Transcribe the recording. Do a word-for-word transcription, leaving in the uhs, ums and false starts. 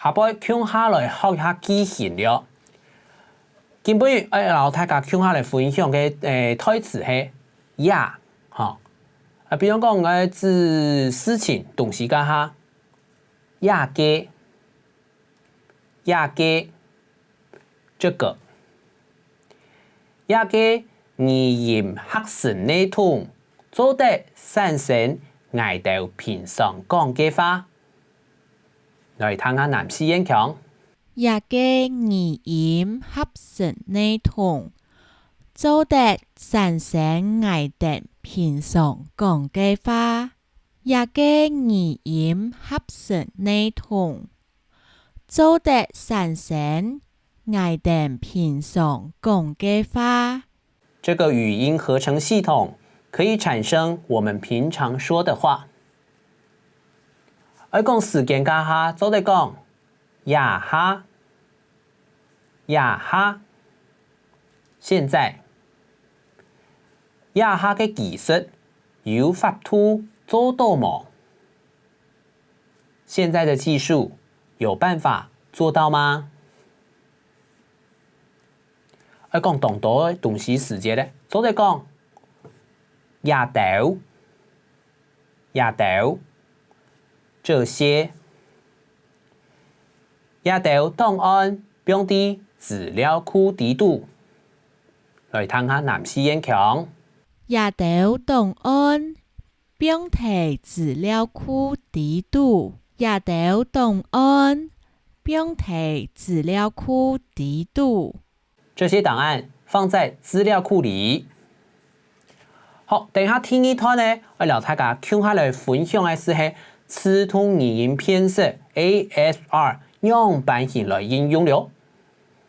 下背共下來學一下句型了。今晡日愛摎大家共下來分享个，欸，代詞係也，吼。啊，比如講，愛指事情、東西該下，這个，這个，這个。這个語音合成系統做得產生𠊎兜平常講个話。 來聽下南四縣腔。這个語音合成系統做得產生𠊎兜平常講个話。這个語音合成系統做得產生𠊎兜平常講个話。 這个語音合成系統可以產生我們平常說的話。愛講時間該下，做得講這下，這下，現在。這下个技術有法度做到無？現在的技術有辦法做到嗎？ 愛講當多个東西時節咧，做得講這兜，這兜，這些。這兜檔案放在資料庫底肚。來聽下南四縣腔。這兜檔案 放在資料庫底肚。這兜檔案放在資料庫底肚。這些檔案放在資料庫裡。好，等一下第二段呢，愛摎大家共下來分享个就係自動語音辨識ASR仰般形來應用了。